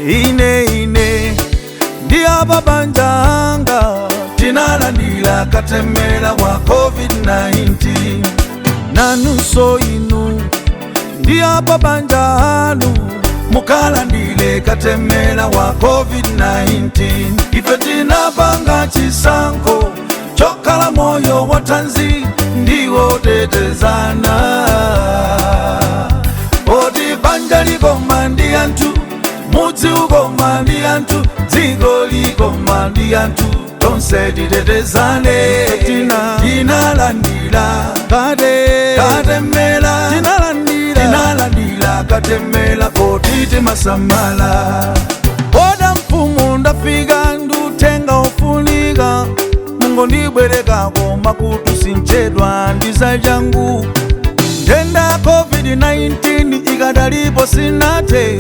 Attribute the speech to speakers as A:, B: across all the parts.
A: Ine ine ndi apabanja anga tinalandira katemera wa COVID-19. Nanunso inu ndi apabanja anu mukalandire katemera wa COVID-19. Ife tinapanga chisankho chokhala moyo wa thanzi ndiwo tetezana. Oti banja likoma ndi anthu, mudzi ukoma ndi anthu, dziko likoma ndi anthu, tonse titetezane. Tinalandira katemera, tinalandira katemera poti timasamala. Oda mfumu ndafika ndutenga ufunika, mungondibwerekako makutu sinchedwa ndi changu. Nthenda COVID-19 ikadalipo sinathe,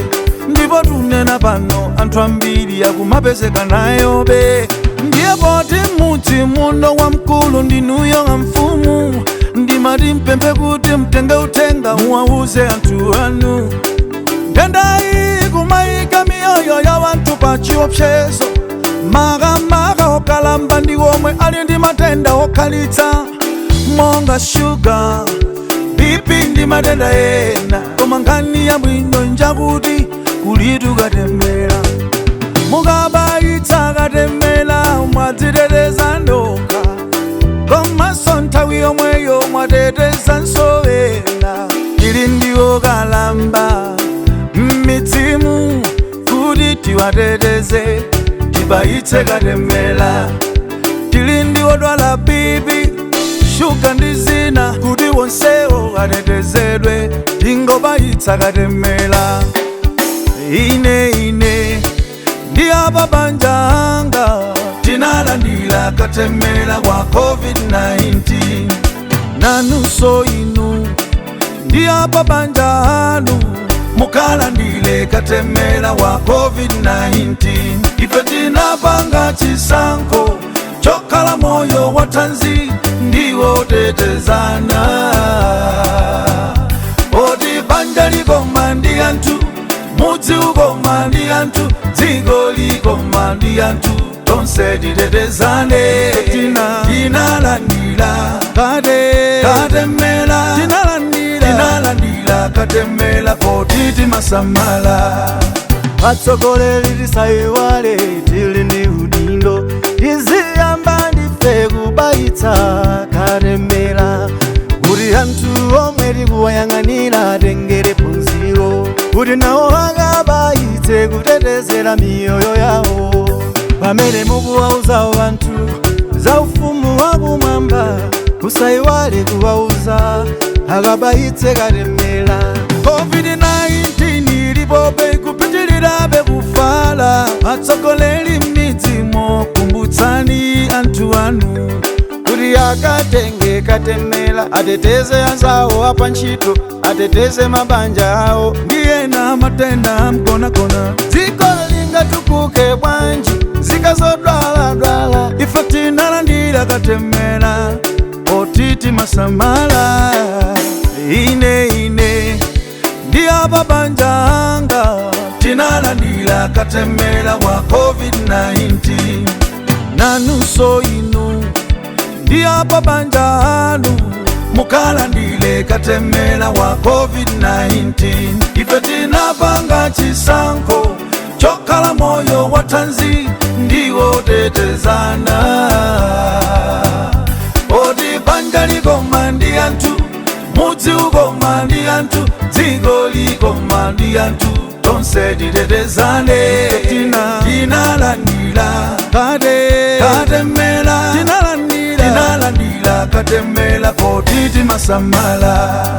A: ndipo tunena pano anthu ambiri akumapezeka nayobe. Ndiye poti mudzi muno wamkulu ndinuyo nga mfumu, ndimati mpemphe kuti mtenge uthenga muwauze anthu anu. Nthenda iyi kumayika miyoyo ya wanthu pa chiopsezo, makamaka okalamba ndi omwe ali ndi matenda okhalitsa monga shuga, BP ndi matenda ena. Koma nkhani yabwino njakuti kulitu katemera. Mukabayitsa katemera mwadziteteza nokha, komanso nthawi yomweyo mwatetezanso ena. Tili ndi okalamba m'midzimu kuti tiwateteze, tibayitse katemera. Tili ndi odwala BP, shuga ndi zina, kuti wonsewo atetezedwe tingobayitsa katemera. Ine ine ndi apabanja anga tinalandira katemera wa COVID-19. Nanunso inu ndi apabanja anu mukalandire katemera wa COVID-19. Ife tinapanga chisankho chokhala moyo wa thanzi ndiwo tetezana. Oti banja likoma ndi anthu, mudzi ukoma ndi anthu, dziko likoma ndi anthu, tonse titetezane. Tinalandira katemera, tinalandira katemera poti timasamala.
B: Atsogoleri tisayiwale tili ndi udindo, tiziyamba ndife kubayitsa katemera, kuti anthu omwe tikuwayang'anira atengere phunziro, kuti nawo akabayitse kutetezera miyoyo yawo. Pamene mukuwauza anthu za ufumu wakumwamba, musayiwale kuwauza akabayitse katemera.
A: COVID-19 ilipobe ikupitirirabe kufala. Atsogoleri m'midzimo kumbutsani anthu anu
B: kuti akatenge katemera, ateteze anzawo apa ntchito, ateteze mabanja awo
A: ndiyena matenda amgonagona.
B: Dziko lingatukuke bwanji zikazodwaladwala?
A: Ife tinalandira katemera poti timasamala. Ine ine ndi apabanja anga tinalandira katemera wa COVID-19. Nanunso inu ndi apabanja anu mukalandire katemera wa COVID-19. Ife tinapanga chisankho chokhala moyo wa thanzi ndiwo tetezana. Oti banja likoma ndi anthu, mudzi ukoma ndi anthu, dziko likoma ndi anthu, tonse titetezane. Tinalandira katemera, tinalandira katemera poti timasamala.